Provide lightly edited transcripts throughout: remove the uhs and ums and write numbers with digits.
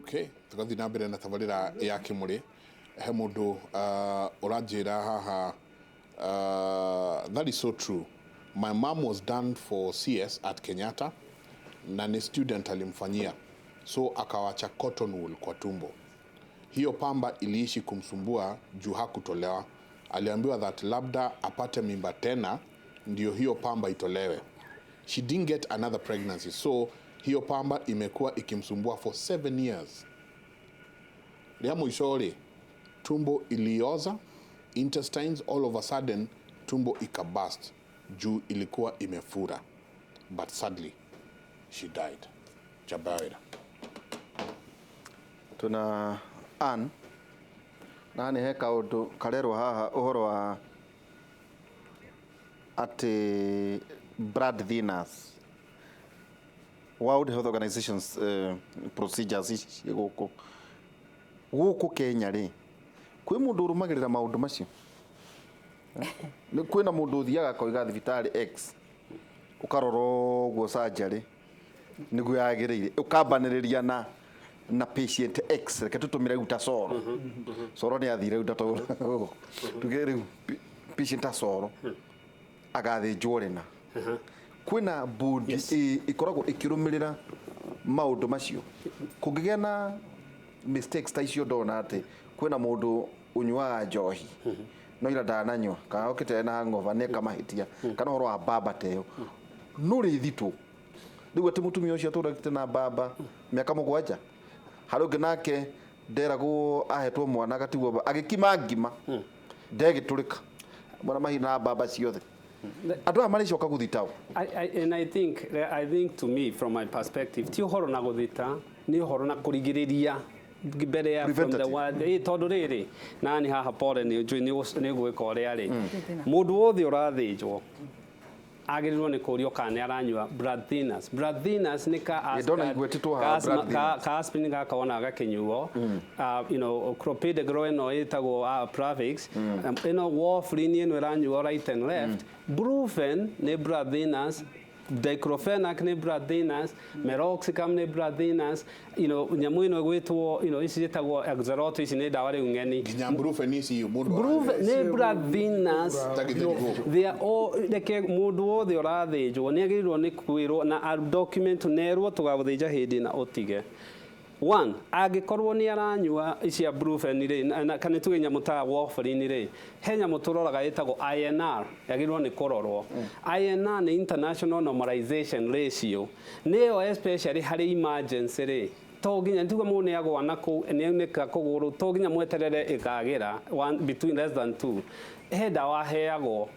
Okay, tũgathiĩ na mbere na tabarĩra ya Kĩmũrĩ. He mũndũ ũranjĩra haha, "That is so true. My mom was done for CS at Kenyatta na ni student alimfanyia, so akawacha cotton wool kwa tumbo. Hiyo pamba iliishi kumsumbua juu hakutolewa. Aliambiwa that labda apate mimba tena ndio hiyo pamba itolewe. She didn't get another pregnancy, so hiyo pamba imekuwa ikimsumbua for 7 years. Rĩa mũico rĩ, tumbo ilioza, intestines, all of a sudden tumbo ikabust juu ilikuwa imefura, but sadly she died." Jabawira. Tuna Ann na nĩ he kaũndũ karerwo haha ũhoro wa atĩ blood thinners, World Health Organization's procedures ici ciĩ gũkũ gũkũ Kenya rĩ, kwĩ mũndũ ũrũmagĩrĩra maũndũ macio? Nĩ kwĩna mũndũ ũthiaga akoiga thibitarĩ X ũkarora ũguo surgery nĩguo yagĩrĩire, ũkambanĩrĩria na patient X? Reke tũtũmĩre rĩu ta Coro. Coro nĩ athire rĩu, tuge rĩu patient ta Coro agathĩnjwo rĩna kwĩna board ĩkoragwo ĩkĩrũmĩrĩra maũndũ macio. Kũngĩgĩa na mistakes ta icio, ndona atĩ kwĩna mũndũ ũnyuaga njohi no ira ndananyua kana okĩte na hangover nĩ mahĩtia kana ũhoro wa mbamba ta ĩyo no rĩthitũ rĩu atĩ mũtumia ũcio atũragĩte na mbamba mĩaka 7. Harĩ ũngĩ nake nderagwo ahetwo mwana agatigwo agĩkima ngima ndegĩtũrĩka mwana mahinda na mbamba ciothe. Andũ aya marĩcoka gũthitao. I, and I think to me, from my perspective, ti ũhoro na gũthita, nĩ ũhoro na kũrigĩrĩria mbere ya from the Preventative. word tondũ rĩrĩ nani haha pole nĩ njũĩ nĩ gwĩka ũrĩa rĩ mũndũ wothe ũrathĩnjwo agĩrĩirwo nĩ kũrio kana nĩ aranyua blood thinners. Blood thinners nĩ ka Ĩ, ndona igwetĩtwo haha blood ka, thinners. Ka aspirin gaka wonaga gakĩnyuo, clopidogrel ĩno ĩtagwo Plavix, ĩno warfarin ĩno ĩranyuo right and left, Brufen nĩ blood thinners, diclofenac nĩ blood thinners, meloxicam nĩ blood thinners, nyamũ ĩno ĩgwĩtwo ici ciĩtagwo Xarelto, ici nĩ ndawa rĩu ng'eni. Nginya Brufen ici mũndũ Brufen nĩ blood thinners. Tagithĩ gũkũ. They are all, reke mũndũ wothe ũrathĩnjwo nĩ agĩrĩirwo nĩ kwĩrwo na a document nerwo tũgagũthĩnja hĩndĩ na ũtige one angĩkorwo nĩ aranyua icia Brufen rĩ kana tuge nyamũ ta warfarin rĩ, he nyamũ tũroraga ĩtagwo INR, yagĩrĩirwo nĩ kũrorwo. INR nĩ international normalization ratio, nĩyo especially harĩ emergency rĩ, to nginya tuge mũndũ nĩ agwa na kũu nĩ aunĩka kũgũrũ, to nginya mweterere ĩkagĩra one, between less than two, he ndawa aheagwo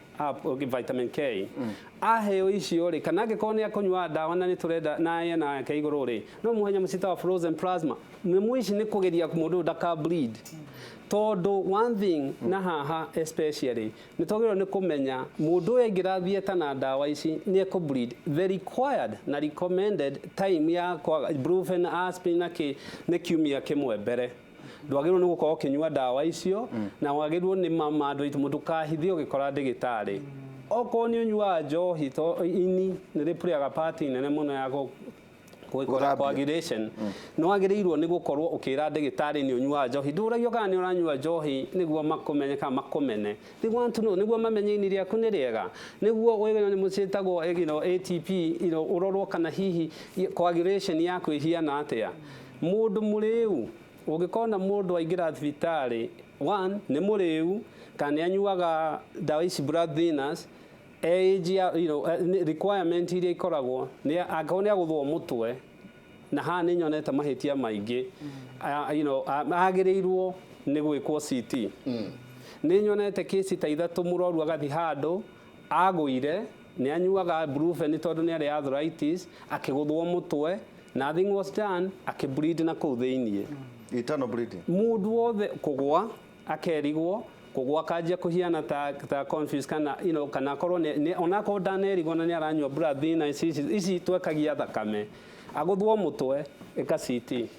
vitamin K. Aheo icio rĩ, kana angĩkorwo nĩ akũnyua ndawa na nĩ tũrenda na ena yake igũrũ rĩ, no mũhe nyamũ ciĩtagwo frozen plasma. Nyamũ ici nĩ kũgeria mũndũ ũyũ ndaka bleed, tondũ one thing na haha especially nĩ twagĩrĩirwo nĩ kũmenya mũndũ ũyũ aingĩra theatre na ndawa ici nĩ ekũ bleed. The required na recommended time ya kwaga Brufen, aspirin na kĩ nĩ kiumia 1 mbere ndwagĩrĩirwo nĩ gũkorwo ũkĩnyua ndawa icio, na wagĩrĩirwo nĩ mama andũ aitũ mũndũkahithe ũgĩkora ndĩgĩtarĩ. Okorwo nĩ ũnyuaga njohi, to ini nĩ rĩ part nene mũno ya gwĩkora Gũthambia. Coagulation nĩ wagĩrĩirwo nĩ gũkorwo ũkĩra ndĩgĩtarĩ nĩ ũnyuaga njohi. Ndũragio kana nĩ ũranyua njohi nĩguo makũmenye kana makũmene. They want to know nĩguo mamenye ini rĩaku nĩ rĩega, nĩguo wĩna nyamũ ciĩtagwo ATP, ũrorwo kana hihi coagulation yaku ĩhiana atĩa. Mũndũ mũrĩu, ũngĩkona mũndũ aingĩra thibitarĩ, one nĩ mũrĩu kana nĩ anyuaga ndawa ici blood thinners, age ya requirement iria ikoragwo nĩ angĩkorwo nĩ agũthwo mũtwe, na haha nĩ nyonete mahĩtia maingĩ, agĩrĩirwo nĩ gwĩkwo CT. Nĩ nyonete kĩci ta ithatũ, mũrwaru agathiĩ handũ agũire, nĩ anyuaga Brufen tondũ nĩ arĩ arthritis, akĩgũthwo mũtwe, nothing was done, akĩbleed na kũu thĩiniĩ. Internal bleeding. Mũndũ wothe kũgwa akerigwo kũgwa akanjia kũhiana ta confused kana kana akorwo onakorwo ndanerigwo na nĩ aranyua blood thinner ici ici twekagia thakame, agũthwo mũtwe, ĩka CT.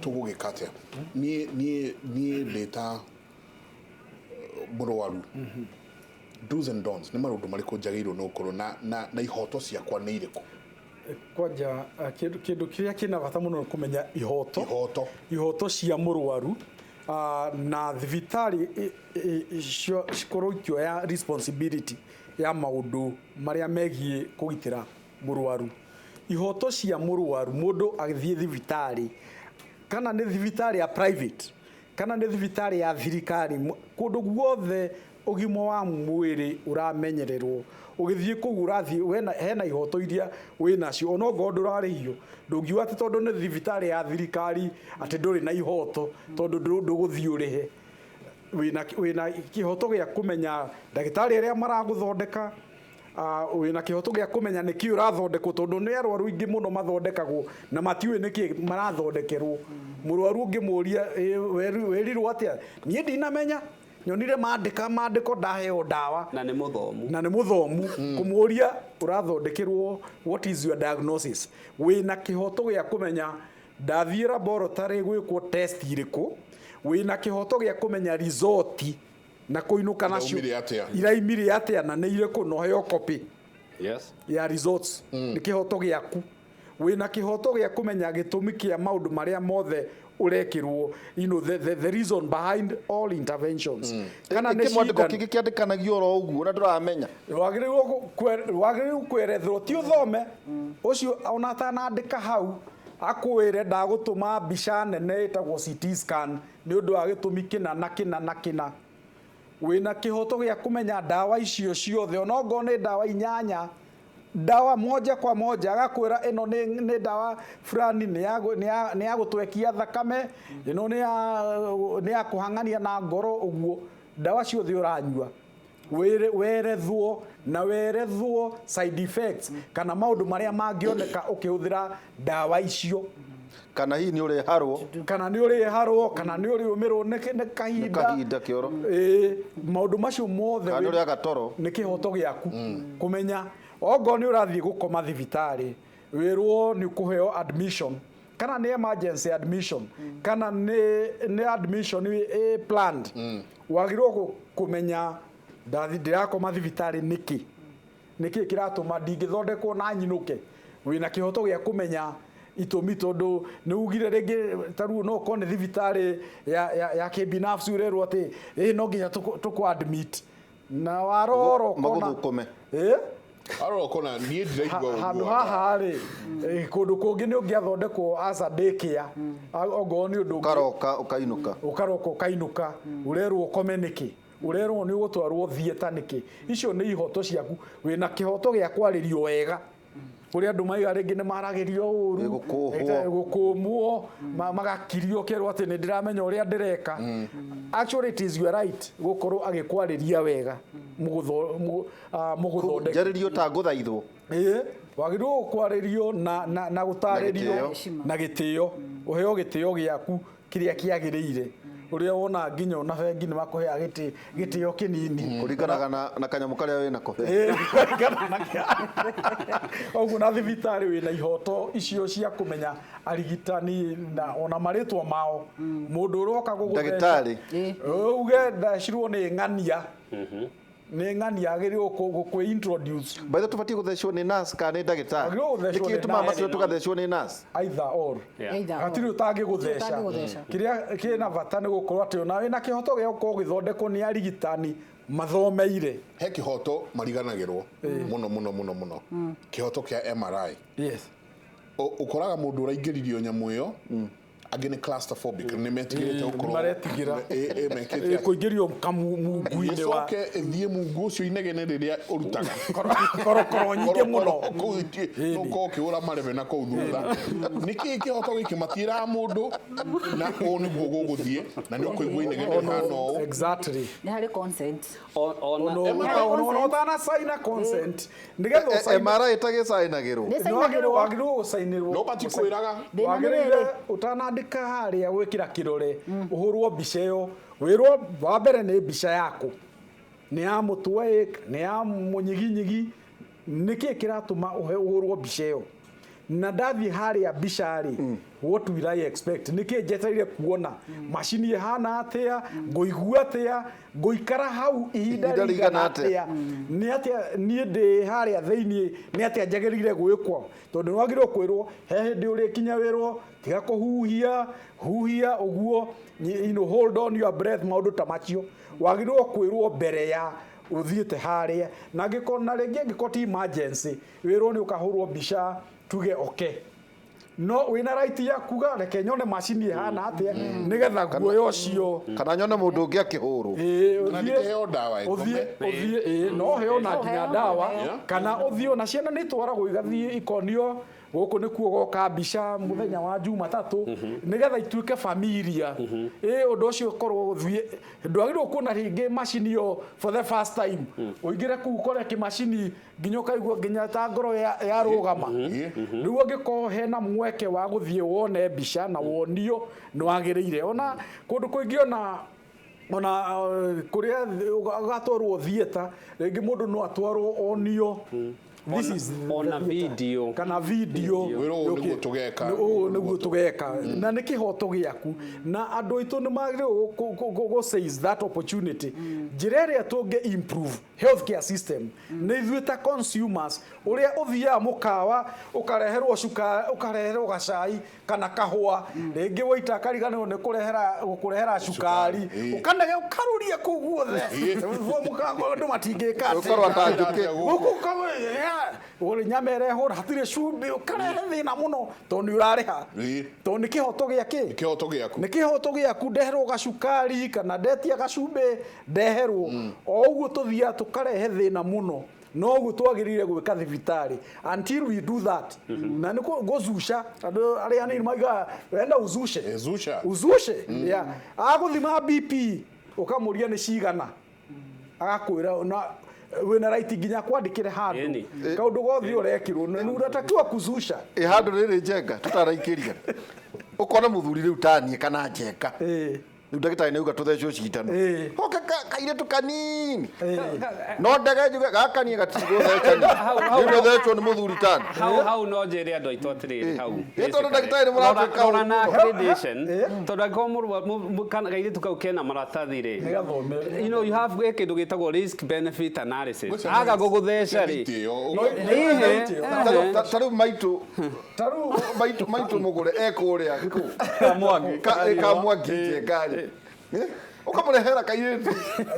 Tũgũgĩka atĩa? Niĩ ndĩ ta mũrwaru, do's and don'ts nĩ maũndũ marĩkũ njagĩrĩirwo nĩ gũkorwo na ihoto ciakwa nĩ irĩkũ? Kwanja kĩndũ kĩrĩa kĩna bata mũno nĩ kũmenya ihoto. Ihoto. Ihoto cia mũrwaru, na thibitarĩ cikorwo ikĩoya responsibility ya maũndũ marĩa megiĩ kũgitĩra mũrwaru. Ihoto cia mũrwaru, mũndũ agĩthiĩ thibitarĩ, kana nĩ thibitarĩ ya private kana nĩ thibitarĩ ya thirikari, kũndũ guothe ũgima wa mwĩrĩ ũramenyererwo, ũgĩthiĩ kũu ũrathiĩ hena ihoto iria wĩnacio, ona ongorwo ndũrarĩhio. Ndũngiuga atĩ tondũ nĩ thibitarĩ ya thirikari atĩ ndũrĩ na ihoto, tondũ ndũgũthiĩ ũrĩhe. Wĩna kĩhoto gĩa kũmenya ndagĩtarĩ arĩa maragũthondeka, wĩna kĩhoto gĩa kũmenya nĩkĩ ũrathondekwo, tondũ nĩ arwaru aingĩ mũno mathondekagwo na matiũĩ nĩkĩ marathondekerwo. Mũrwaru ũngĩmũria, "Wĩrirwo atĩa?" "Niĩ ndinamenya, nyonire mandĩka mandĩko, ndaheo ndawa." Na nĩ mũthomu. Na nĩ mũthomu. Kũmũria ũrathondekerwo, what is your diagnosis? Wĩna kĩhoto gĩa kũmenya ndathiĩ laboratory gwĩkwo test irĩkũ. Wĩna kĩhoto gĩa kũmenya result na kũinũka nacio. Iraumire atĩa? Iraumire atĩa na nĩ irĩkũ, na ũheo copy ya results. Nĩ kĩhoto gĩaku. Wĩna kĩhoto gĩa kũmenya gĩtũmi kĩa maũndũ marĩa mothe ũrekĩrwo, the reason behind all interventions, kana nĩ kĩmwandĩko cindano. Kĩngĩ kĩandĩkanagio oro ũguo na ndũramenya. Wagĩrĩirwo kwerethwo, ti ũthome ũcio ona atanandĩka hau, akwĩre ndagũtũma mbica nene ĩtagwo CT scan nĩ ũndũ wa gĩtũmi kĩna na kĩna na kĩna. Wĩna kĩhoto gĩa kũmenya ndawa icio ciothe, ona ongorwo nĩ ndawa inyanya, ndawa moja kwa moja, agakwĩra ĩno nĩ ndawa fulani, nĩ ya gũtwekia thakame, ĩno nĩ ya kũhang'ania na ngoro, ũguo ndawa ciothe ũranyua. Werethwo na werethwo side effects kana maũndũ marĩa mangĩoneka ũkĩhũthĩra ndawa icio. Kana hihi nĩ ũreharwo. Kana nĩ ũrĩharwo, kana nĩ ũrĩũmĩrwo nĩ kahinda. Kahinda kĩoro. Ĩĩ, maũndũ macio mothe. Kana nĩ ũrĩaga toro. Nĩ kĩhoto gĩaku kũmenya ongorwo nĩ ũrathiĩ gũkoma thibitarĩ, wĩrwo nĩ ũkũheo admission, kana nĩ emergency admission, kana nĩ admission ĩ planned, wagĩrĩirwo kũmenya ndĩrakoma thibitarĩ nĩkĩ, nĩkĩ kĩratũma ndingĩthondekwo na nyinũke. Wĩna kĩhoto gĩa kũmenya itũmi, tondũ nĩ ugire rĩngĩ ta rĩu no ũkorwo nĩ thibitarĩ ya kĩbinafsi, ũrerwo atĩ ĩ no nginya tũkũ admit na warora ũkona Magũthũkũme. Ĩ? Arora ũkona niĩ ndiraigua ũguo. Handũ haha rĩ, kũndũ kũngĩ nĩ ũngĩathondekwo as a daycare, ongorwo nĩ ũndũ ũngĩ. Ũkaroka ũkainũka. Ũkaroka ũkainũka. Ũrerwo ũkome nĩkĩ? Ũrerwo nĩ ũgũtwarwo theatre nĩkĩ? Icio nĩ ihoto ciaku. Wĩna kĩhoto gĩa kwarĩrio wega. Kũrĩ andũ maiga rĩngĩ nĩ maragĩrio ũru. Ĩ, gũkũhwo. Gũkũmwo, magakirio, kerwo atĩ nĩ ndĩramenya ũrĩa ndĩreka. Actually, it is your right gũkorwo agĩkwarĩria wega mũgũthondeka. Njarĩrio ta ngũthaithwo. Ĩĩ, wagĩrĩirwo kwarĩrio na gũtarĩrio. Na gĩtĩo. Na gĩtĩo, ũheo gĩtĩo gĩaku kĩrĩa kĩagĩrĩire, ũrĩa wona nginya ona bengi nĩ makũheaga gĩtĩo kĩnini. Kũringanaga na kanyamũ karĩa wĩnako. Ĩĩ, kũringana ũguo na thibitarĩ wĩna ihoto icio cia kũmenya arigitani na ona marĩtwa mao, mũndũ ũroka gũgũtheca. Ndagĩtarĩ. Uge ndacirwo nĩ ng'ania, nĩ ng'ania, agĩrĩirwo gũkwĩ introduce. Baitha tũbatiĩ gũthecwo nĩ nurse kana nĩ ndagĩtarĩ? Wagĩrĩirwo gũthecwo Nĩkĩ nĩ gĩtũmaga nurse. matue tũgathecwo nĩ nurse? Either or. Either or. Hatirĩ ũtangĩgũtheca. Ũtangĩgũtheca. Kĩrĩa kĩna bata nĩ gũkorwo atĩ ona wĩna kĩhoto gĩa gũkorwo ũgĩthondekwo nĩ arigitani mathomeire. He kĩhoto mariganagĩrwo mũno mũno mũno mũno, kĩhoto kĩa MRI. Ũkoraga mũndũ ũraingĩririo nyamũ ĩyo, angĩ nĩ claustrophobic, nĩ metigĩrĩte gũkorwo. Nĩmaretigĩra. Ĩ, mekĩte atĩ- Kũingĩrio kamungu-inĩ wa ĩcoke ĩthiĩ mungu ũcio, inegene rĩrĩa ũrutaga. Korokoro nyingĩ mũno. Kũu ũkorwo ũkĩhũra marebe na kũu thutha. Nĩkĩ kĩhoto gĩkĩ matiĩraga mũndũ na ũũ nĩguo gũgũthiĩ na nĩ ũkũigua inegene rĩhana ũũ? Exactly. Nĩ harĩ consent. Ona Ona ũtana sign consent, nĩgetha ũcaine. MRI ĩtagĩcainagĩrwo. Nĩ Nĩ cainagĩrwo. wagĩrĩirwo gũcainĩrwo. No matikwĩraga. Thĩna nĩ Wagĩrĩire rĩrĩ. ũtanandĩka harĩa gwĩkĩra kĩrore, ũhũrwo mbica ĩyo, wĩrwo wa mbere nĩ mbica yaku, nĩ ya mũtwe, nĩ ya mũnyiginyigi, nĩkĩ kĩratũma ũhũrwo mbica ĩyo. Na ndathiĩ harĩa mbica rĩ, what will I expect? Nĩkĩ njetereire kuona? Macini ĩhana atĩa? Ngũigua atĩa? Ngũikara hau ihinda Ihinda rĩigana rĩigana atĩa? atĩa? Nĩ atĩa niĩ ndĩ harĩa thĩiniĩ, nĩ atĩa njagĩrĩire gwĩkwo? Tondũ nĩ wagĩrĩirwo kwĩrwo he hĩndĩ ũrĩkinya wĩrwo tiga kũhuhia, huhia ũguo, hold on your breath, maũndũ ta macio wagĩrĩirwo kwĩrwo mbere ya ũthiĩte harĩa. Na angĩkorwo na rĩngĩ angĩkorwo ti emergency, wĩrwo nĩ ũkahũrwo mbica, tuge okay, no wĩna right ya kuga reke nyone macini ĩhana atĩa nĩgetha guoya ũcio Kana nyone mũndũ ũngĩ akĩhũrwo. Ĩĩ, Kana ũthiĩ- ndĩkĩheo ndawa ĩkome. Ũthiĩ, ĩĩ, no heo na No nginya heo, ndawa, heo. kana ũthiĩ ona ciana nĩ itwaragwo igathiĩ ikonio gũkũ nĩkuo goka mbica mũthenya wa Jumatatũ nĩgetha ituĩke familia. Ĩ ũndũ ũcio ũkorwo ũthiĩ, ndwagĩrĩirwo kuona rĩngĩ macini ĩyo for the first time, ũingĩre kũu ũkore kĩmacini nginya ũkaigua nginya ta ngoro yarũgama. Rĩu angĩkorwo hena mweke wa gũthiĩ wone mbica na wonio, nĩ wagĩrĩire. Ona kũndũ kũingĩ, ona kũrĩa ũgatwarwo theatre, rĩngĩ mũndũ no atwarwo onio this is Ona the theatre. video. Kana video. Wĩrwo ũũ nĩguo tũgeka. Ũũ nĩguo tũgeka, na nĩ kĩhoto gĩaku, na andũ aitũ nĩ magĩrĩirwo gũ seize that opportunity. Njĩra ĩrĩa tũngĩ improve healthcare system nĩ ithuĩ ta consumers. Ũrĩa ũthiaga mũkawa ũkareherwo cukari, ũkareherwo gacai kana kahũa, rĩngĩ waita akariganĩrwo nĩ kũrehera gũkũrehera cukari, ũkanege ũkaruria kũu guothe mũkawa, andũ matingĩka atĩa. Ũkorwo ta njũkĩ. Gũkũ ũkawe nyama ĩrehwo hatirĩ cumbĩ, ũkarehe thĩna mũno tondũ nĩ ũrarĩha, tondũ nĩ kĩhoto gĩa kĩ? Kĩhoto gĩaku. Nĩ kĩhoto gĩaku ndeherwo gacukari kana ndetia gacumbĩ ndeherwo. O ũguo tũthiaga tũkarehe thĩna mũno, no ũguo twagĩrĩire gwĩka thibitarĩ. Until we do that, na nĩ gũzuca andũ arĩa anini maigaga wenda uzuce. Zusha. Uzuce, yeah. Agũthima BP ũkamũria nĩ cigana, agakwĩra na wĩna right nginya kwandĩkĩre handũ kaũndũ gothe ũrekĩrwo na unatakiwa kuzusha. Ĩ handũ rĩrĩ njenga tũtaraikĩria, ũkona mũthuri rĩu taniĩ kana njenga, rĩu ndagĩtarĩ nĩ auga tũthecwo cindano, hoke kairĩtu kanini, no ndege njuge gaka niĩ gatigũthecania, rĩu nĩthecwo nĩ mũthuri tani. Hau no njĩre andũ aitũ atĩrĩrĩ, hau Ĩ, tondũ ndagĩtarĩ nĩ mũratuĩka rora na ũru mũno. accreditation, tondũ angĩkorwo kana kairĩtu kau kena maratathi rĩ, Nĩgathome. you have kĩndũ gĩtagwo risk benefit analysis. Gwĩcia Aga gũgũtheca rĩ, Gĩtĩo. Ihe, Ta rĩu maitũ Tarĩu maitũ mũgũre ekũrĩa kũ Kamwangi. Kamwangi njenga rĩ, ũkamũrehera kairĩtu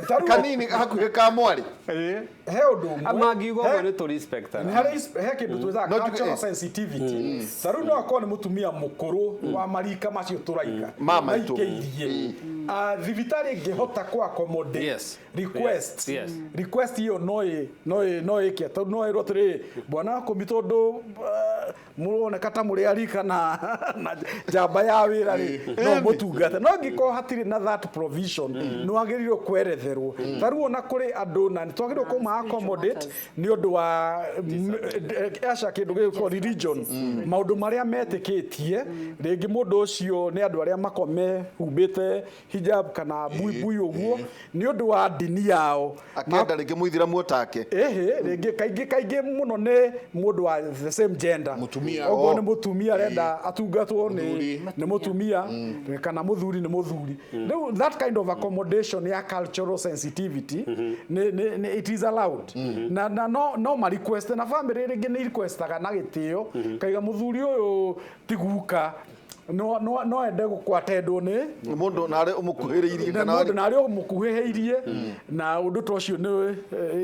Tarĩu- kanini hakuhĩ ka mwarĩ. He ũndũ ũmwe Mangiuga ũguo nĩ tũ respect. Nĩ harĩ he kĩndũ twĩtaga No njuge- cultural sensitivity. Ta rĩu no akorwo nĩ mũtumia mũkũrũ wa marika macio tũraika Mama itũ. maikĩirie. Ah, thibitarĩ ĩngĩhota kũ accommodate request, request ĩyo no ĩke, tondũ no ĩrwo atĩrĩrĩ, bwana kũmi, tondũ mũroneka ta mũrĩ arika na njamba ya wĩra rĩ, no mũtungate. No angĩkorwo hatirĩ na that provision, nĩ wagĩrĩirwo kweretherwo. Ta rĩu ona kũrĩ andũ na nĩ twagĩrĩirwo kũma accommodate matters. nĩ ũndũ wa aca kĩndũ gĩgũkorwo religion, maũndũ marĩa metĩkĩtie. Rĩngĩ mũndũ ũcio nĩ andũ arĩa makome humbĩte hijab kana buibui ũguo nĩ ũndũ wa ndini yao. Akenda rĩngĩ mũithĩramu otake. Ĩhĩ, rĩngĩ kaingĩ mũno nĩ mũndũ wa the same gender. Mũtumia. Okorwo Oh. nĩ mũtumia arenda atungatwo nĩ Mũthuri. nĩ mũtumia kana mũthuri nĩ mũthuri. Rĩu that kind of accommodation ya cultural sensitivity nĩ it is allowed, na no ma request, na family rĩngĩ nĩ requestaga na gĩtĩo, kaiga mũthuri ũyũ ti guka, no ende gũkwatendwo nĩ Mũndũ narĩ ũmũkuhĩrĩirie na kana mũndũ narĩ ũmũkuhĩhĩirie, na ũndũ ta ũcio nĩ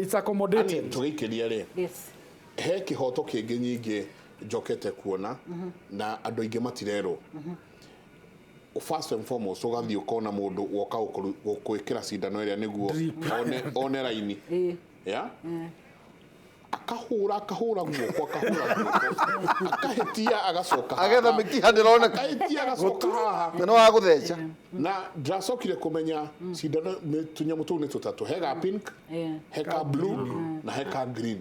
it's accommodated. Tũgĩikĩria rĩ, he kĩhoto kĩngĩ nyingĩ njokete kuona na andũ aingĩ matirerwo. First and foremost, ũgathiĩ ũkona mũndũ woka gũkwĩkĩra cindano ĩrĩa nĩguo one raini ya akahũra, akahũra guoko, akahũra guoko, akahĩtia, agacoka agetha haha. mĩkiha ndĩroneka. Akahĩtia, agacoka haha. Na no wagũtheca. Na ndĩracokire kũmenya cindano tũnyamũ tũu nĩ tũtatũ: he ga pink, he ka blue na he ka green.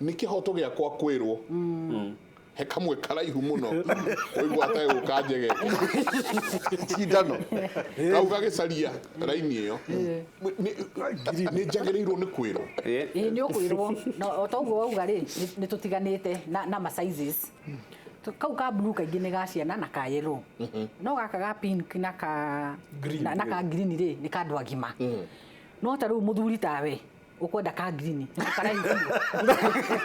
Nĩ kĩhoto gĩakwa kwĩrwo. He kamwe karaihu mũno ũigua ategũka njegeke Cindano. Kau gagĩcaria raini ĩyo. Nĩ njagĩrĩirwo nĩ kwĩrwo? Ĩĩ, nĩ ũkwĩrwo. No o ta ũguo wauga rĩ, nĩ tũtiganĩte na ma sizes. Kau ka blue kaingĩ nĩ ga ciana na ka yellow, no gaka ga pink na ka Green. na ka green rĩ, nĩ ka andũ agima. No ta rĩu mũthuri tawe ũkwenda ka green, nĩ karaihu biũ.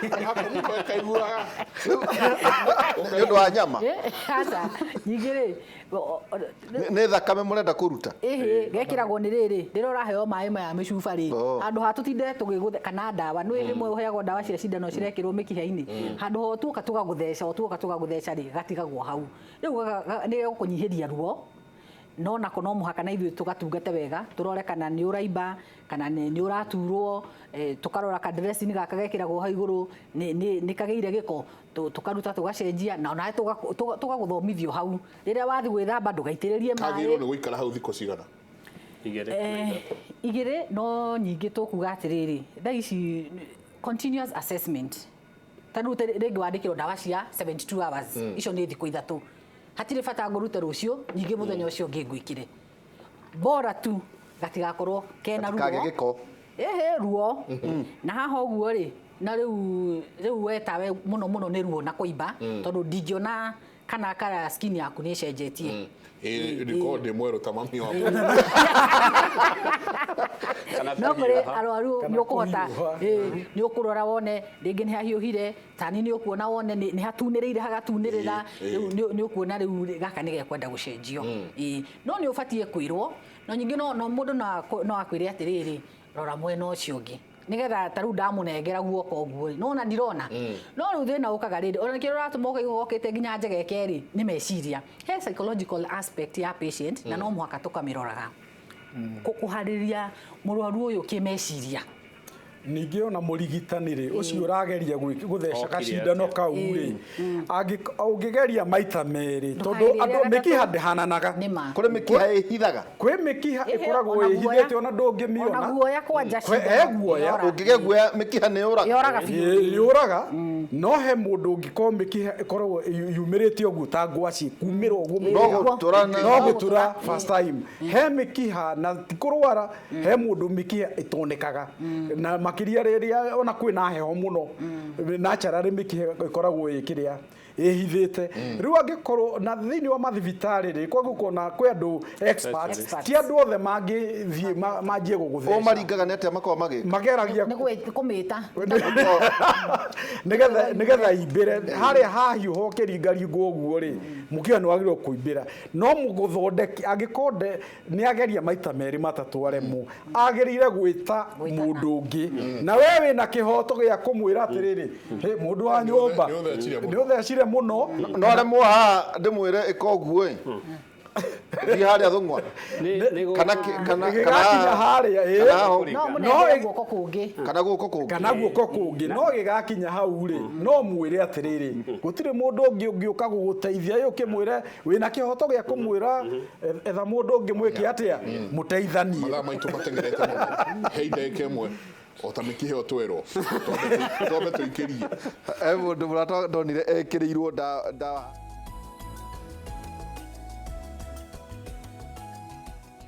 Gaka kaiguaga. Nĩ ũndũ wa nyama. Aca, ningĩ rĩ Nĩ thakame mũrenda kũruta. Ĩhĩ, gekĩragwo nĩ rĩrĩ rĩrĩa ũraheo maĩ maya mĩcuba rĩ, handũ ha tũtinde tũgĩgũthe kana ndawa, nĩ rĩmwe ũheagwo ndawa cia cindano cirekĩrwo mĩkiha-inĩ, handũ ha tuoka tũgagũtheca, o tuoka tũgagũtheca rĩ, gatigagwo hau. Rĩu nĩ gegũkũnyihĩria ruo, no nako no mũhaka na ithuĩ tũgatungate wega, tũrore kana nĩ ũraimba kana nĩ ũraturwo, tũkarora ka dressing gaka gekĩragwo hau igũrũ nĩ kagĩire gĩko, tũkaruta tũgacenjia, na onawe tũgagũthomithio hau rĩrĩa wathiĩ gwĩthamba ndũgaitĩrĩrie Kagĩrĩirwo maĩ. nĩ gũikara hau thikũ cigana? 2. 2, no nyingĩ tũkuga atĩrĩrĩ, thaa ici continuous assessment, ta rĩu rĩngĩ wandĩkĩrwo ndawa cia 72 hours, icio nĩ thikũ 3, hatirĩ bata ngũrute rũciũ, nyingĩ mũthenya ũcio ũngĩ ngwĩkĩre, bora tu gatigakorwo kena ruo. Gatikagĩe gĩko. Ĩhĩ, ruo na haha ũguo rĩ, na rĩu we tawe mũno mũno nĩ ruo na kũimba, tondũ ndingĩona kana kara skin yaku nĩ ĩcenjetie. Ĩĩ, ndikorwo ndĩ mwerũ ta mami wakwa. Kana No kũrĩ kũhiũha. arwaru Kana nĩ ũkũhota kũhiũha. Nĩ ũkũrora wone rĩngĩ nĩ hahiũhire, tani nĩ ũkuona wone nĩ hatunĩrĩire, hagatunĩrĩra. Rĩu nĩ ũkuona rĩu gaka nĩ gekwenda gũcenjio. No nĩ ũbatiĩ kwĩrwo, no nyingĩ no mũndũ no akwĩre atĩrĩrĩ, rora mwena ũcio ũngĩ, nigetha ta rĩu ndamũnengera guoko ũguo rĩ, nona ndirona. No rĩu thĩna ũkaga rĩrĩ, ona nĩkĩo ũratũma ũkaigua gokĩte nginya njegeke rĩ, nĩ meciria. He psychological aspect ya patient, na no mũhaka tũkamĩroraga, kũharĩria mũrwaru ũyũ kĩmeciria. Ningĩ ona mũrigitani rĩ, ũcio ũrageria gũtheca Okire gacindano atĩa? kau rĩ, ũngĩgeria maita merĩ, tondũ Ndũkagerie andũ gatatũ. mĩkiha ndĩhananaga. Nĩ ma. Kũrĩ mĩkiha ĩhithaga. Kwĩ mĩkiha Ĩhĩ, ĩkoragwo ona guoya. ĩhithĩte ona ndũngĩmĩona. Ona guoya kwanja He cindano guoya. yora. Ũngĩgĩa guoya mĩkiha nĩ yũraga. Yoraga biũ. Yũraga. No he mũndũ ũngĩkorwo mĩkiha ĩkoragwo yumĩrĩte ũguo ta ngwaci, kumĩra ũguo No mĩkiha. gũtũra na No gũtura first time. He mĩkiha na ti kũrwara, he mũndũ mĩkiha ĩtonekaga, na makĩria rĩrĩa ona kwĩna heho mũno, naturally mĩkiha ĩkoragwo ĩ kĩrĩa ĩhithĩte. Rĩu angĩkorwo na thĩinĩ wa mathibitarĩ rĩ, kwagũkorwo na kwĩ andũ experts, Experts. ti andũ othe mangĩthiĩ manjie O gũgũtheca. maringaga nĩ atĩa makoragwo magĩka? Mageragia Nĩ kũmĩta. Nĩgetha imbĩre harĩa hahiũha, ũkĩringaringwo ũguo rĩ, mũkiha nĩ wagĩrĩirwo kũimbĩra. No mũgũthondeki angĩkorwo nĩ ageria maita merĩ matatũ aremwo, agĩrĩire gwĩta Gwĩtana. mũndũ ũngĩ, na we wĩna kĩhoto gĩa kũmwĩra atĩrĩrĩ, "Hĩ, mũndũ wa nyũmba, Nĩ ũthecire mũno." nĩ ũthecire mũno." No aremwo haha ndĩmwĩre ĩka ũguo ĩ. Thiĩ harĩa thũng'wa. Kana kana Gĩgakinya harĩa, ĩ. kana ho. No No, mũnengere guoko kũngĩ. Kana guoko kũngĩ. Kana guoko kũngĩ. No gĩgakinya hau rĩ, no mwĩre atĩrĩrĩ, gũtirĩ mũndũ ũngĩ ũngĩũka gũgũteithia, ĩ ũkĩmwĩre wĩna kĩhoto gĩa kũmwĩra etha mũndũ ũngĩ mwĩke atĩa, mũteithanie. Mathaa maitũ mateng'erete mũno, he ndagĩka 1 o ta mĩkiha ĩyo twerwo twambe tũikĩrie. He mũndũ mũrata ndonire ekĩrĩirwo ndawa.